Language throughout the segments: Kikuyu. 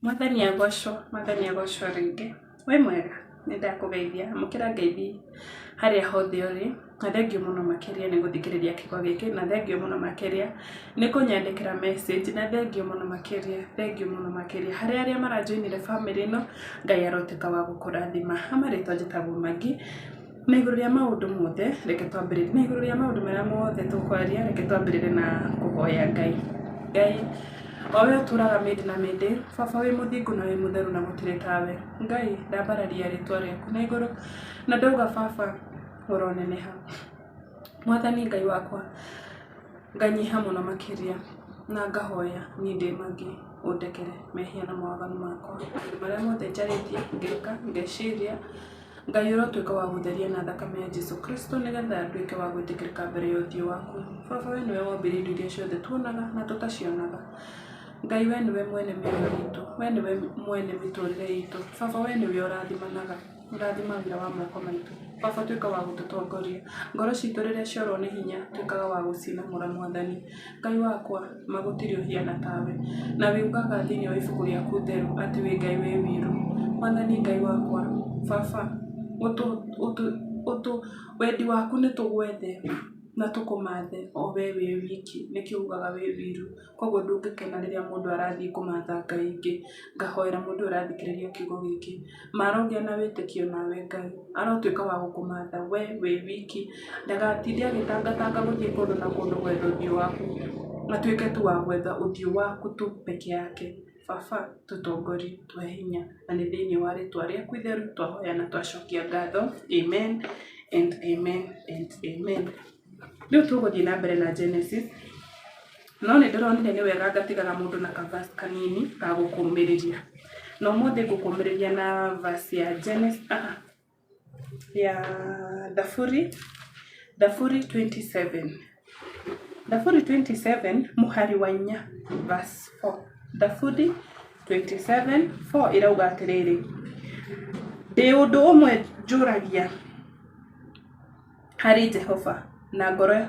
Mwathani agocwo, Mwathani agocwo rĩngĩ. Wĩ mwega? Nĩ ndakũgeithia, amũkĩra ngeithi harĩa hothe ũrĩ, na thengiũ mũno makĩria nĩ gũthikĩrĩria kiugo gĩkĩ, na thengiũ mũno makĩria nĩ kũnyandĩkĩra message, na thengiũ mũno makĩria, thengiũ mũno makĩria harĩ arĩa maranjoinire bamĩrĩ ĩno, Ngai arotuĩka wa gũkũrathima. Ha marĩtwa njĩtagwo Maggie. Na igũrũ rĩa maũndũ mothe, reke twambĩrĩrie, na igũrũ rĩa maũndũ marĩa mothe tũkwaria, reke twambĩrĩrie na kũhoya Ngai. Ngai, o we ũtũraga mĩndĩ na mĩndĩ, baba wĩ mũthingu na wĩ mũtheru na gũtirĩ tawe. Ngai, ndambararia rĩtwa rĩaku na igũrũ, na ndauga baba ũroneneha. Mwathani Ngai wakwa, nganyiha mũno makĩria, na ngahoya niĩ ndĩ Maggie ũndekere mehia na mawaganu makwa, maũndũ marĩa mothe njarĩtie, ngeka, ngeciria. Ngai ũrotuĩka wa gũtheria na thakame ya Jesu Kristo nĩgetha nduĩke wa gwĩtĩkĩrĩka mbere ya ũthiũ waku. Baba we nĩwe wombire indo iria ciothe tuonaga na tũtacionaga. Ngai we nĩwe mwene mĩoyo itũ, we nĩwe mwene mĩtũrĩre itũ. Baba we nĩwe ũrathimanaga, ũrathima wĩra wa moko maitũ. Baba tuĩka wa gũtũtongoria. Ngoro citũ rĩrĩa ciorwo nĩ hinya tuĩkaga wa gũcinamũra Mwathani. Ngai wakwa, ma gũtirĩ ũhiana tawe, na ugaga thĩinĩ wa ibuku rĩaku theru atĩ wĩ Ngai wĩ wiru. Mwathani Ngai wakwa, baba, wendi waku nĩ tũgwethe na tũkũmathe o we wĩ wiki, nĩkĩo ugaga wĩ wiru. Koguo ndũngĩkena rĩrĩa mũndũ arathiĩ kũmatha ngai ingĩ. Ngahoera mũndũ ũyũ ũrathikĩrĩria kiugo gĩkĩ, ma arogĩa na wĩtĩkio nawe Ngai, arotuĩka wa gũkũmatha we wĩ wiki, ndagatinde agĩtangatanga gũthiĩ kũndũ na kũndũ gwetha ũthiũ waku, atuĩke tu wa gwetha ũthiũ waku tu peke yake. Baba tũtongorie, tũhe hinya, na nĩ thĩinĩ wa rĩtwa rĩaku itheru twahoya na twacokia ngatho. Amen and amen and amen. Rĩu tũgũthiĩ na mbere na Genesis. No nĩ ndĩronire nĩ wega ngatigaga mũndũ na ka verse kanini ga gũkũmĩrĩria. Na ũmũthĩ ngũkũmĩrĩria na verse ya Genesis, ah, ya Thaburi, Thaburi 27. Thaburi 27 mũhari wa 4, verse 4. Thaburi 27 4 ĩrauga atĩrĩrĩ, ndĩ ũndũ ũmwe njũragia harĩ Jehova na ngoro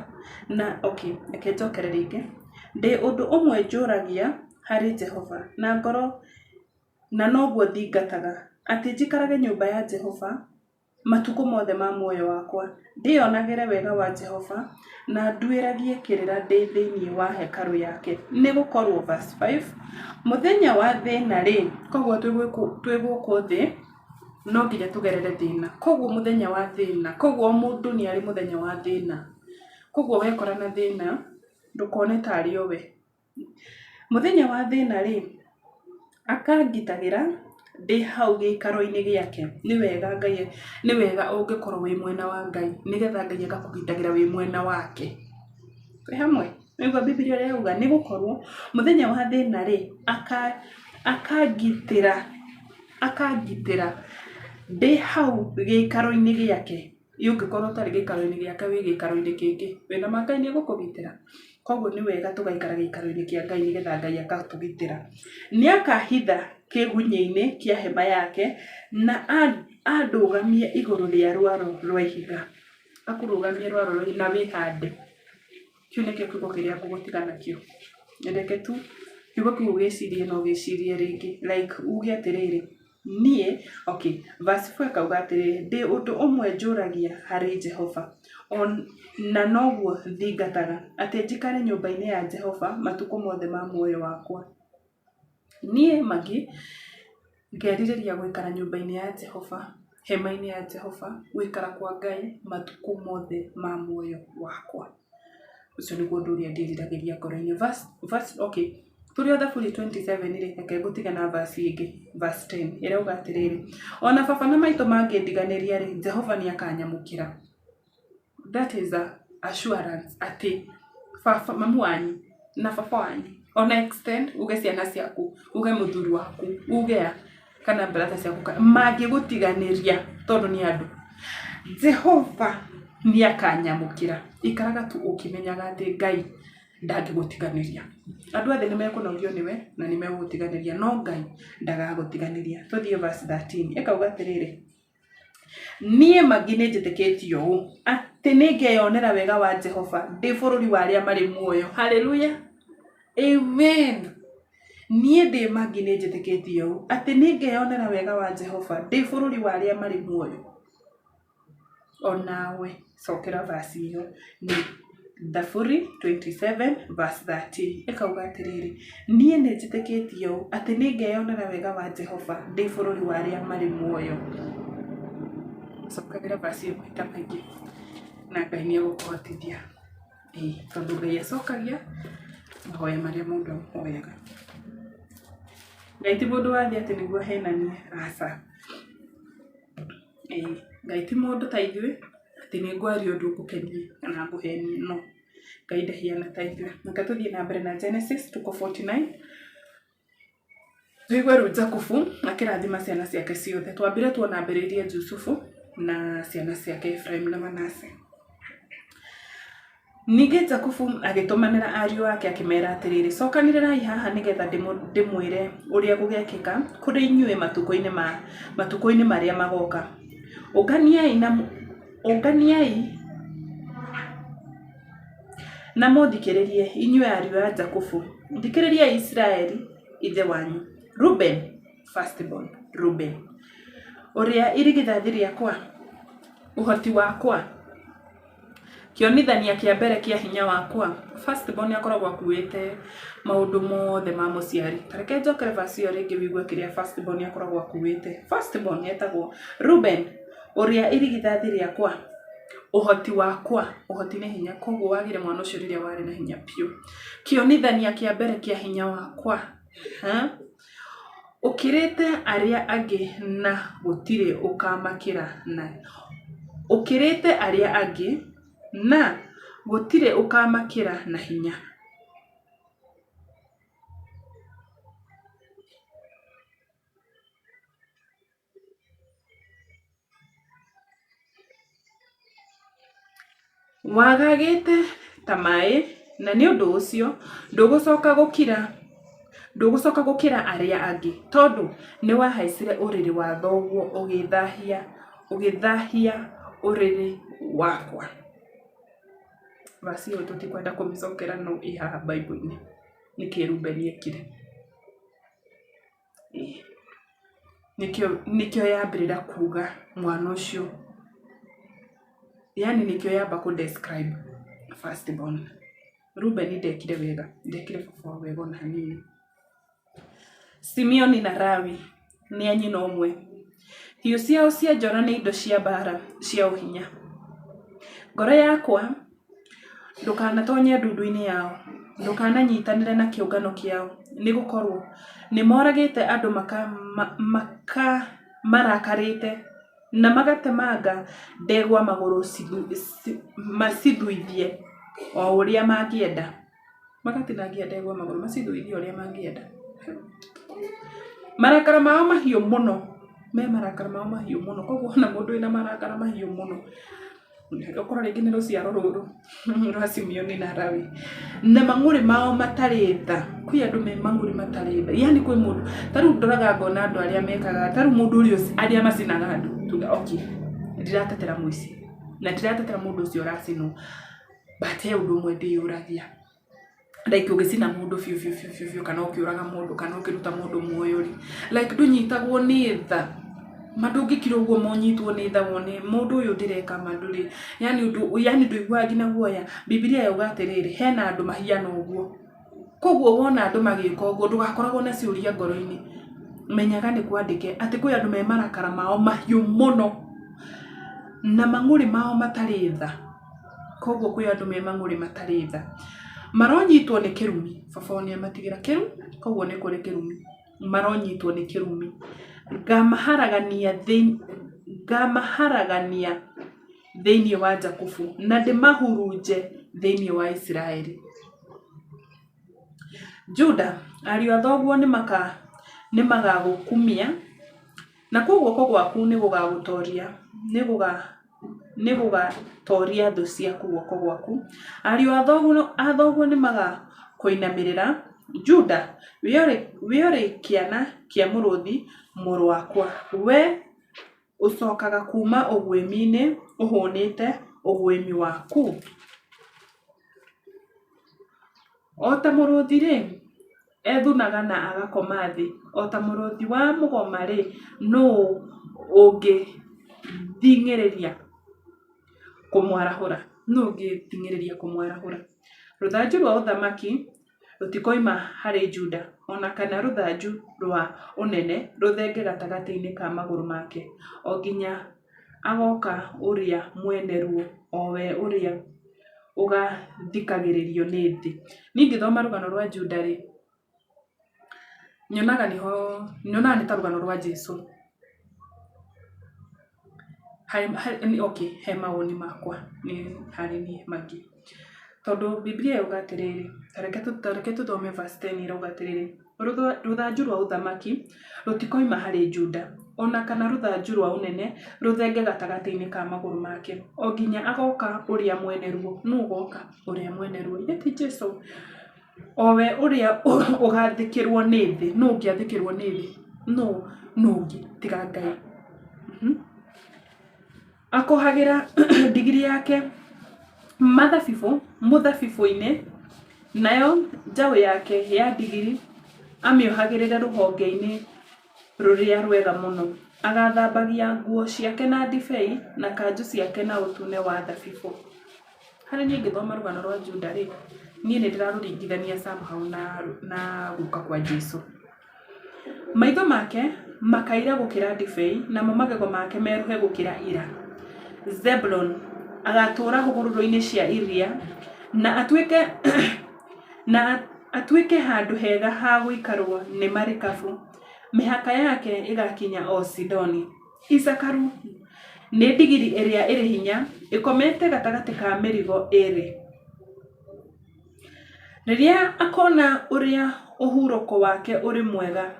na okay, reke njokere rĩngĩ. Ndĩ ũndũ ũmwe njũragia harĩ Jehova na ngoro na noguo thingataga, atĩ njikarage nyũmba ya Jehova matukũ mothe ma muoyo wakwa, ndĩyonagĩre wega wa Jehova na nduĩragie kĩrĩra ndĩ thĩinĩ wa hekarũ yake. Nĩ gũkorwo verse 5, mũthenya wa thĩna-rĩ, koguo twĩ gũkũ thĩ no nginya tũgerere thĩna. Koguo mũthenya wa thĩna, koguo o mũndũ nĩ arĩ mũthenya wa thĩna. Koguo wekora na thĩna, ndũkone tarĩ o we. Mũthenya wa thĩna-rĩ, akangitagĩra ndĩ hau gĩikaro-inĩ gĩake. Nĩ wega Ngai, nĩ wega ũngĩkorwo wĩ mwena wa Ngai, nĩgetha Ngai agakũgitagĩra wĩ mwena wake. Twĩ hamwe? Nĩũraigua Bibilia ũrĩa yauga? Nĩ gũkorwo mũthenya wa thĩna-rĩ, akangitĩra, akangitĩra ndĩ hau gĩikaro-inĩ gĩake. Ĩ ũngĩkorwo ũtarĩ gĩikaro-inĩ gĩake wĩ gĩikaro-inĩ kĩngĩ, wĩna ma Ngai nĩ egũkũgitĩra? Koguo nĩ wega tũgaikara gĩikaro-inĩ kĩa Ngai nĩgetha Ngai agatũgitĩra. Nĩ akahitha kĩgunyĩ-inĩ kĩa hema yake na andũgamie igũrũ rĩa rwaro rwa ihiga. Akũrũgamie rwaro rwa ihiga na wĩhande. Kĩu nĩkĩo kiugo kĩrĩa ngũgũtiga nakĩo. Reke tu kiugo kĩu ũgĩcirie na ũgĩcirie rĩngĩ like uge atĩrĩrĩ, Niĩ, okay, verse 4 ĩkauga atĩrĩrĩ, ndĩ ũndũ ũmwe njũragia harĩ Jehova, o na noguo thingataga, atĩ njikare nyũmba-inĩ ya Jehova matukũ mothe ma muoyo wakwa. Niĩ Maggie, ngerirĩria gũikara nyũmba-inĩ ya Jehova, hema-inĩ ya Jehova, gũikara kwa Ngai matukũ mothe ma muoyo wakwa. Ũcio nĩguo ũndũ ũrĩa ndĩriragĩria ngoro-inĩ. Verse, verse, okay. Tũrĩ o Thaburi 27 rĩ, reke ngũtige na verse ĩngĩ, verse 10 ĩrauga atĩrĩrĩ, ona baba na maitũ mangĩndiganĩria rĩ, Jehova nĩ akanyamũkĩra. That is a assurance atĩ baba, mamu wanyu na baba wanyu ona extend uge ciana ciaku, uge mũthuri waku, uge a kana brother ciaku mangĩgũtiganĩria tondũ nĩ andũ, Jehova nĩ akanyamũkĩra. Ikaraga tu ũkĩmenyaga atĩ Ngai ndangĩgũtiganĩria. Andũ othe nĩ mekũnogio nĩwe na nĩ megũgũtiganĩria no Ngai ndagagũtiganĩria. Tũthiĩ verse 13 ĩkauga atĩrĩrĩ, niĩ Maggie nĩ njĩtĩkĩtie ũũ atĩ nĩ ngeyonera wega wa Jehova ndĩ bũrũri wa arĩa marĩ muoyo. Hallelujah. Amen. Niĩ ndĩ Maggie nĩ njĩtĩkĩtie ũũ, atĩ nĩ ngeyonera wega wa Jehova ndĩ bũrũri wa arĩa marĩ muoyo. O nawe cokera verse ĩyo nĩ Thaburi 27 verse 13 ĩkauga atĩrĩrĩ, niĩ nĩ njĩtĩkĩtie ũũ, atĩ nĩ ngeyonera wega wa Jehova ndĩ bũrũri wa arĩa marĩ muoyo. Cokagĩra verse ĩyo maita maingĩ na Ngai nĩ egũkũhotithia. Ĩĩ tondũ Ngai acokagia mahoya marĩa mũndũ amũhoyaga. Ngai ti mũndũ wa thĩ atĩ nĩguo ahenanie, aca. Ĩĩ Ngai ti mũndũ ta ithuĩ atĩ nĩ ngwaria ũndũ ũngũkenie kana ngũhenie, no. Ngai ndahiana ta ithuĩ. Reke tũthiĩ na mbere na Genesis tuko 49. Tũigue rĩu Jakubu akĩrathima ciana ciake ciothe. Twambire tuona ambĩrĩirie Jusufu na ciana ciake Ephraim na Manase. Ningĩ Jakubu agĩtũmanĩra ariũ ake akĩmeera atĩrĩrĩ, Cokanĩrĩrai haha nĩgetha ndĩmwĩre ũrĩa gũgekĩka kũrĩ inyuĩ matukũ-inĩ marĩa magoka. Ũnganiai na ũnganiai na mũthikĩrĩrie, inyuĩ ariũ a Jakubu, thikĩrĩriai Isiraeli ithe wanyu. Reuben, first born, Reuben, ũrĩa irigithathi rĩakwa, ũhoti wakwa, kĩonithania kĩa mbere kĩa hinya wakwa. First born akoragwo akuĩte maũndũ mothe ma mũciari. Ta reke njokere verse ĩyo rĩngĩ wĩigue kĩrĩa first born akoragwo akuĩte. First born etagwo Reuben, ũrĩa irigithathi rĩakwa, ũhoti wakwa, ũhoti nĩ hinya, koguo wagĩire mwana ũcio rĩrĩa warĩ na hinya biũ. Kĩonithania kĩa mbere kĩa hinya wakwa. Ũkĩrĩte arĩa angĩ na gũtirĩ ũkamakĩra na ũkĩrĩte arĩa angĩ na gũtirĩ ũkamakĩra na hinya. Wagagĩte ta maĩ, na nĩ ũndũ ũcio ndũgũcoka gũkira, ndũgũcoka gũkĩra arĩa angĩ, tondũ nĩ wahaicire ũrĩrĩ wa thoguo ũgĩthahia, ũgĩthahia ũrĩrĩ wakwa. Verse ĩyo tũtikwenda kũmĩcokera no ĩ haha Bible-inĩ, nĩkĩ Reuben ekire. Nĩkĩo nĩkĩo yambĩrĩra kuga mwana ũcio, yaani nĩkĩo yamba kũ describe first born. Reuben ndekire wega, ndekire baba wao wega ona hanini. Simeoni na Lawi nĩ a nyina ũmwe. Hiũ ciao cia njora nĩ indo cia mbaara cia ũhinya. Ngoro yakwa Ndũkanatonye ndundu-inĩ yao, Ndũkananyitanĩre na kĩũngano kĩao, Nĩ gũkorũo nĩ moragĩte andũ marakarĩte, Na magatemanga ndegwa magũrũ macithũithie o ũrĩa mangĩenda. Magatinangia ndegwa magũrũ macithũithie o ũrĩa mangĩenda. Marakara mao mahiũ mũno, me marakara mao mahiũ mũno, koguo wona mũndũ wĩna marakara mahiũ mũno, ũkorwo rĩngĩ nĩ rũciaro rũrũ rwa Simeoni na Lawi, na mang'ũrĩ mao matarĩ tha, kwĩ andũ me mang'ũrĩ matarĩ tha, yaani kwĩ mũndũ, ta rĩu ndoraga ngona andũ arĩa mekaga, ta rĩu mũndũ ũrĩa arĩa macinaga andũ, tuge okay, ndiratetera mũici, na ndiratetera mũndũ ũcio ũracinwo, but he ũndũ ũmwe ndĩyũragia. Like ũgĩcina mũndũ biũ biũ biũ biũ biũ kana ũkĩũraga mũndũ kana ũkĩruta mũndũ muoyo rĩ, like ndũnyitagwo nĩ tha? Ma ndũngĩkira ũguo ma ũnyitwo nĩ tha wone mũndũ ũyũ ndĩreka ma ndũrĩ, yaani ũndũ yaani ndũiguaga nginya guoya. Bibilia yauga atĩrĩrĩ, hena andũ mahiana ũguo. Koguo wona andũ magĩka ũguo ndũgakoragwo na ciũria ngoro-inĩ. Menyaga nĩ kwandĩke atĩ kwĩ andũ me marakara mao mahiũ mũno na mang'ũrĩ mao matarĩ tha. Koguo kwĩ andũ me mang'ũrĩ matarĩ tha. Maronyitwo nĩ kĩrumi, baba wao nĩ amatigĩra kĩrumi, koguo nĩ kũrĩ kĩrumi. Maronyitwo nĩ kĩrumi. Ngamaharagania ngamaharagania thĩinĩ wa Jakubu na ndĩmahurunje thĩinĩ wa Isiraeli. Juda, ariũ a thoguo nĩ magagũkumia, nakuo guoko gwaku nĩ gũgagũtooria, nĩ gũgaatooria thũ ciaku guoko gwaku. Ariũ a thoguo nĩ magakũinamĩrĩra. Juda, wee ũrĩ kĩana kĩa mũrũthi, mũrũ wakwa, wee ũcookaga kuuma ũguĩmi-inĩ ũhũũnĩte ũguĩmi waku. O ta mũrũthi-rĩ, Ethunaga na agakoma thĩ o ta mũrũthi wa mũgoma-rĩ, nũũ ũngĩthing'ĩrĩria kũmwarahũra? Nũũ ũngĩthing'ĩrĩria kũmwarahũra? Rũthanju rwa ũthamaki rũtikoima harĩ Juda, o na kana rũthanju rwa ũnene rũthenge gatagatĩ-inĩ ka magũrũ make, o nginya agooka ũrĩa mwene ruo, o we ũrĩa ũgaathikagĩrĩrio nĩ thĩ. Niĩ ngĩthoma rũgano rwa Juda rĩ, nyonaga nĩho, nyonaga nĩ ta rũgano rwa Jesu. Okay, he mawoni makwa nĩ harĩ niĩ mangĩ. Tondũ Bibilia yauga atĩrĩrĩ, ta reke tũthome verse 10 ĩrauga atĩrĩrĩ, Rũthanju rwa ũthamaki rũtikoima harĩ Juda, o na kana rũthanju rwa ũnene rũthenge gatagatĩ-inĩ ka magũrũ make, o nginya agooka ũrĩa mwene ruo. Nũ ũgoka? Ũrĩa mwene ruo. Githĩ ti Jesu? O we ũrĩa ũgaathĩkĩrwo nĩ thĩ. Nũ ũngĩathĩkĩrwo nĩ thĩ? Nũ? Nũ ũngĩ tiga Ngai? Akohagĩra ndigiri yake mathabibũ mũthabibũ-inĩ, nayo njaũ yake ya ndigiri amĩohagĩrĩre rũhonge-inĩ rũrĩa rwega mũno. Agaathambagia nguo ciake na ndibei, na kanjũ ciake na ũtune wa thabibũ. Harĩ niĩ ngĩthoma rũgano rwa Juda-rĩ, niĩ nĩ ndĩrarũringithania somehow na gũka kwa Jesu. Maitho make makaira gũkĩra ndibei, namo magego make meruhe gũkĩra ira. Zebuloni agaatũũra hũgũrũrũ-inĩ cia iria, na atuĩke, na atuĩke handũ hega ha gũikarũo nĩ marikabu, mĩhaka yake ĩgaakinya o Sidoni. Isakaru nĩ ndigiri ĩrĩa ĩrĩ hinya, ĩkomete gatagatĩ ka mĩrigo ĩĩrĩ. Rĩrĩa akona ũrĩa ũhurũko wake ũrĩ mwega,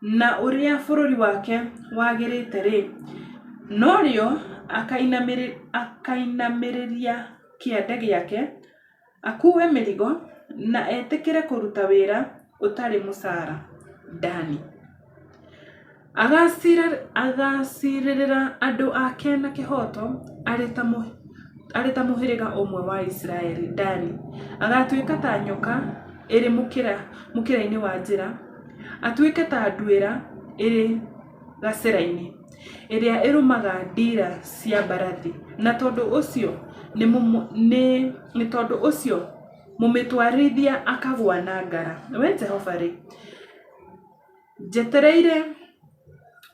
na ũrĩa bũrũri wake wagĩrĩte-rĩ, norĩo akainamĩrĩria kĩande gĩake, akuue mĩrigo, na etĩkĩre kũruta wĩra ũtarĩ mũcara. Dani. Agaaciirĩrĩra andũ ake na kĩhooto arĩ ta mũhĩrĩga ũmwe wa Isiraeli. Dani agaatuĩka ta nyoka ĩrĩ mũkĩra-inĩ wa njĩra, atuĩke ta nduĩra ĩrĩ gacĩra-inĩ, ĩrĩa ĩrũmaga ndiira cia mbarathi, na tondũ ũcio mũmĩtwarithia akagũa na ngara. Wee Jehova-rĩ, Njetereire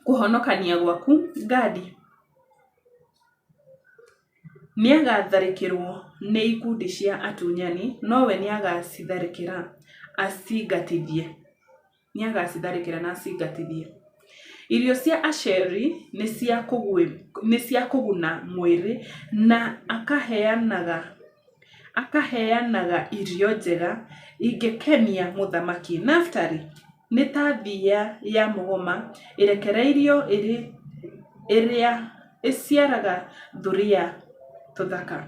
kũhonokania gwaku. Gadi nĩagatharĩkĩrwo nĩ ikundi cia atunyani, nowe nĩagacitharĩkĩra acingatithie. Nĩagacitharĩkĩra na acingatithie. Irio cia Asheri nĩ cia kũguna mwĩrĩ na akaheanaga Akaheanaga irio njega ingĩkenia mũthamaki. Naftali nĩ ta thiiya ya mũgoma ĩrekereirio ĩrĩa ĩciaraga thuriya tũthaka.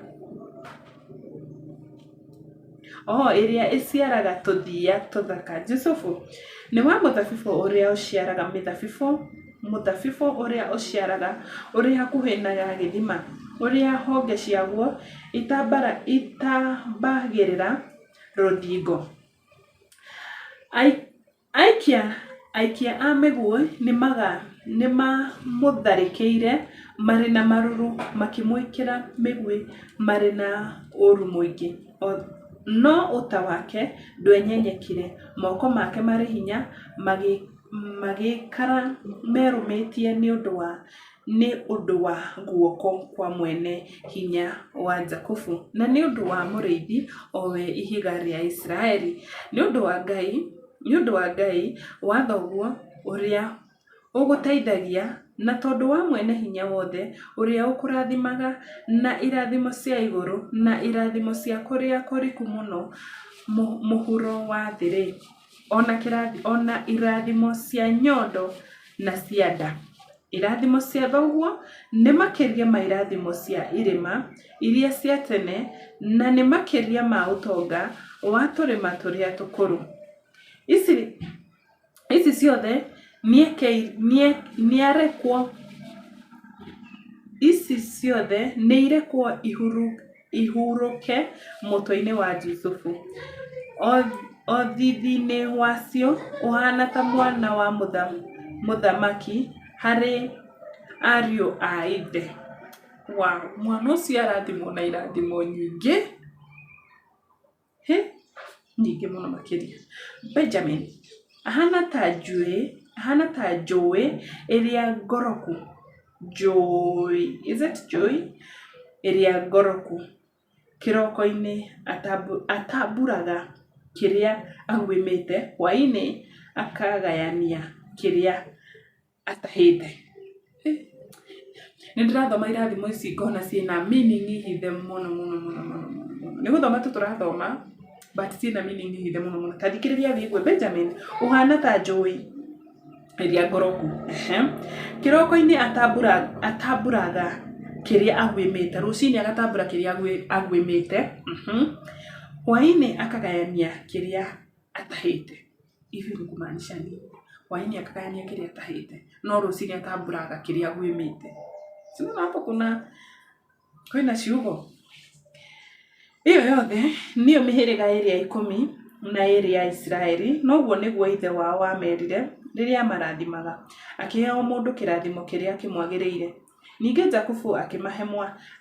Oo, ĩrĩa ĩciaraga tũthiya tũthaka. Jusufu nĩ wa mũthabibũ ũrĩa ũciaraga mĩthabibũ, mũthabibũ ũrĩa ũciaraga ũrĩ hakuhĩ na gĩthima, ũrĩa honge ciaguo itambagĩrĩra rũthingo. Aikia a mĩguĩ nĩmamũtharĩkĩire marĩ na marũrũ, makĩmũikĩria mĩguĩ marĩ na ũũru mũingĩ, no ũta wake ndwenyenyekire, moko make marĩ hinya magĩikara merũmĩtie nĩ ũndũ wa nĩ ũndũ wa guoko kwa Mwene-Hinya wa Jakubu, na nĩ ũndũ wa Mũrĩithi, o we Ihiga rĩa Isiraeli, nĩ ũndũ wa Ngai, nĩ ũndũ wa Ngai wa thoguo ũrĩa ũgũteithagia, na tondũ wa Mwene-Hinya-Wothe ũrĩa ũkũrathimaga na irathimo cia igũrũ, na irathimo cia kũrĩa kũriku mũno mũhuro wa thĩ-rĩ, o na irathimo cia nyondo na cia nda. Irathimo cia thoguo nĩ makĩria ma irathimo cia irĩma iria cia tene, na nĩ makĩria ma ũtonga wa tũrĩma tũrĩa tũkũrũ. Ici ciothe nĩarekwo ici ciothe nĩirekwo ihurũke mũtwe-inĩ wa Jusufu, O thiithi-inĩ wacio ũhaana ta mwana wa mũthamaki harĩ ariũ a ithe. Wow! Mwana ũcio arathimwo na irathimo nyingĩ. Hĩ! Nyingĩ mũno makĩria. Benjamin ahana ta njuĩ, ahana ta njũĩ ĩrĩa ngoroku. Njũĩ, is it njũĩ? Ĩrĩa ngoroku. Kĩroko-inĩ atamburaga kĩrĩa aguĩmĩte, hwaĩ-inĩ akagayania kĩrĩa atahĩte. Nĩ ndĩrathoma irathimo ici ngona ciĩna meaning hithe mũno mũno mũno mũno mũno. Nĩ gũthoma tu tũrathoma but ciĩna meaning hithe mũno mũno. Ta thikĩrĩria wĩigue, Benjamin ũhana ta njũĩ ĩrĩa ngoroku. Kĩroko-inĩ atamburaga kĩrĩa aguĩmĩte, rũcinĩ agatambura kĩrĩa aguĩmĩte, hwaĩ-inĩ akagayania kĩrĩa atahĩte. Hivi ni kumaanisha nini? Hwaĩ-inĩ akagayania kĩrĩa atahĩte, no rũcinĩ atamburaga kĩrĩa aguĩmĩte. Si unaona hapo kuna kwĩna ciugo? Ĩyo yothe nĩyo mĩhĩrĩga ĩrĩa 12 ya Isiraeli, na ũguo nĩguo ithe wao aamerire rĩrĩa aamarathimaga, akĩhe o mũndũ kĩrathimo kĩrĩa kĩmwagĩrĩire. Ningĩ Jakubu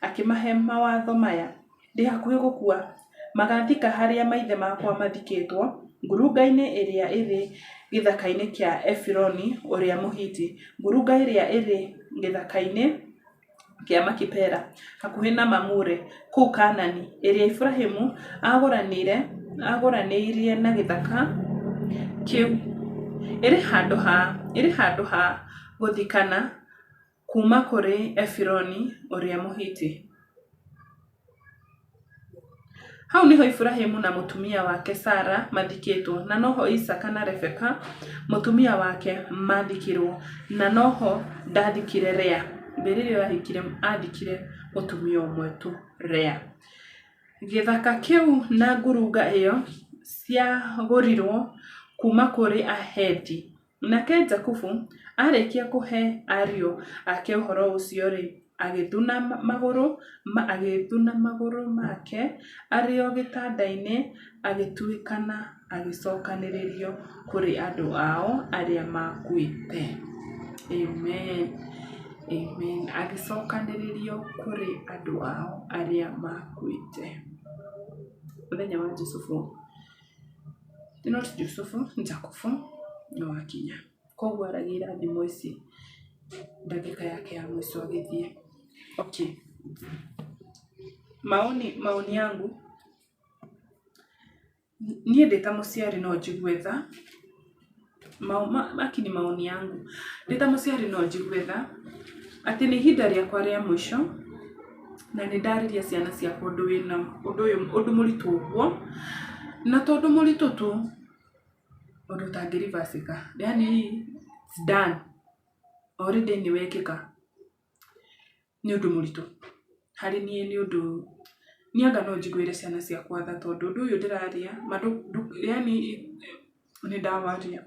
akĩmahe mawatho maya, Ndĩ hakuhĩ gũkua. Magaathika harĩa maithe makwa mathikĩtwo, ngurunga-inĩ ĩrĩa ĩrĩ gĩthaka-inĩ kĩa Efironi ũrĩa Mũhiti, ngurunga ĩrĩa ĩrĩ gĩthaka-inĩ kĩa Makipela, hakuhĩ na Mamure, kũu Kaanani, ĩrĩa Iburahĩmu aagũranĩirie na gĩthaka kĩu ĩrĩ handũ ha gũthikana kuuma kũrĩ Efironi ũrĩa Mũhiti. Hau nĩho Iburahĩmu na mũtumia wake Sara mathikĩtwo, na noho Isaaka na Rebeka mũtumia wake maathikirũo, na noho ndathikire Lea. Mbĩrĩra ĩyo aathikire mũtumia ũmwe tu, Lea. Gĩthaka kĩu na ngurunga ĩyo ciagũrirũo kuuma kũrĩ Ahethi. Nake Jakubu aarĩkia kũhe ariũ ake ũhoro ũcio-rĩ, agĩthuna magũrũ make arĩ o gĩtanda-inĩ, agĩtuĩkana agĩcokanĩrĩrio kũrĩ andũ ao arĩa maakuĩte. Amen. Amen. Agĩcokanĩrĩrio kũrĩ andũ ao arĩa maakuĩte. Mũthenya wa Jusufu. Not Jusufu, Jakubu nĩ wakinya. Koguo aragia irathimo ici ndagĩka yake ya mũico agĩthiĩ. Okay. Maoni, maoni yangu niĩ ndĩ ta mũciari no njigue tha, lakini maoni yangu ndĩ ta mũciari no njigue tha atĩ nĩ ihinda rĩakwa rĩa mũico na nĩ ndarĩria ciana ciakwa ũndũ wĩna ũndũ ũyũ ũndũ mũritũ ũguo, na to ũndũ mũritũ tu, ũndũ ũtangĩ reverse ĩka, yaani it's done, already nĩ wekĩka, nĩ ũndũ mũritũ. Harĩ niĩ nĩ ũndũ, niĩ anga no njiguĩre ciana ciakwa tha tondũ ũndũ ũyũ ndĩraria yaani nĩ ndawaria,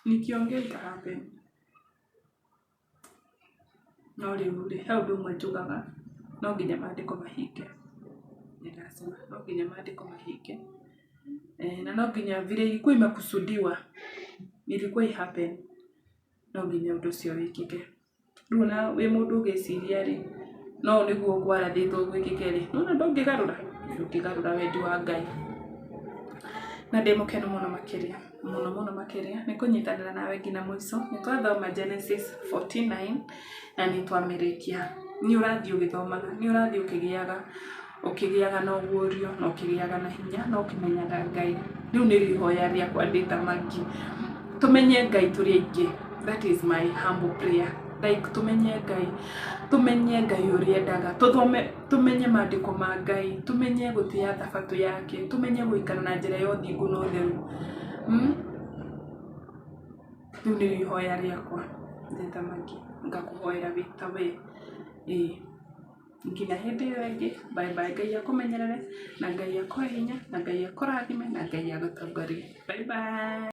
nikiongea ita happen. No rĩu rĩ, he ũndũ ũmwe njugaga, no nginya maandĩko mahinge. Nĩ lazima, no nginya maandĩko mahinge. Na no nginya vile ilikuwa imekusudiwa, ilikuwa i happen, no nginya ũndũ ũcio wĩkĩke. Rĩu ona wĩ mũndũ ũgĩciria rĩ, no ũũ nĩguo kwarathĩtwo gwĩkĩke rĩ, nĩwona ndũngĩgarũra, ndũngĩgarũra wendi wa Ngai. Na ndĩ mũkenu mũno makĩria, mũno mũno makĩria nĩ kũnyitanĩra nawe nginya mũico. Nĩ twathoma Genesis 49 na nĩ twamĩrĩkia. Nĩ ũrathiĩ ũgĩthomaga, nĩ ũrathiĩ ũkĩgĩaga ũkĩgĩaga na ũguũrio na ũkĩgĩaga na hinya na ũkĩmenyaga Ngai. Rĩu nĩrĩo ihoya rĩakwa ndĩ ta Maggie, tũmenye Ngai tũrĩ aingĩ, that is my humble prayer, like tũmenye Ngai, tũmenye Ngai ũrĩa endaga, tũthome, tũmenye maandĩko ma Ngai, tũmenye gũtĩa thabatũ yake, tũmenye gũikara na njĩra ya ũthingu na ũtheru. Rĩu nĩrĩo ihoya rĩakwa ndĩ ta Maggie, ngakũhoera wĩ ta we, ĩĩ. Nginya hĩndĩ ĩyo ĩngĩ, bye bye. Ngai akũmenyerere, na Ngai akũhe hinya, na Ngai akũrathime, na Ngai agũtongorie. Bye bye.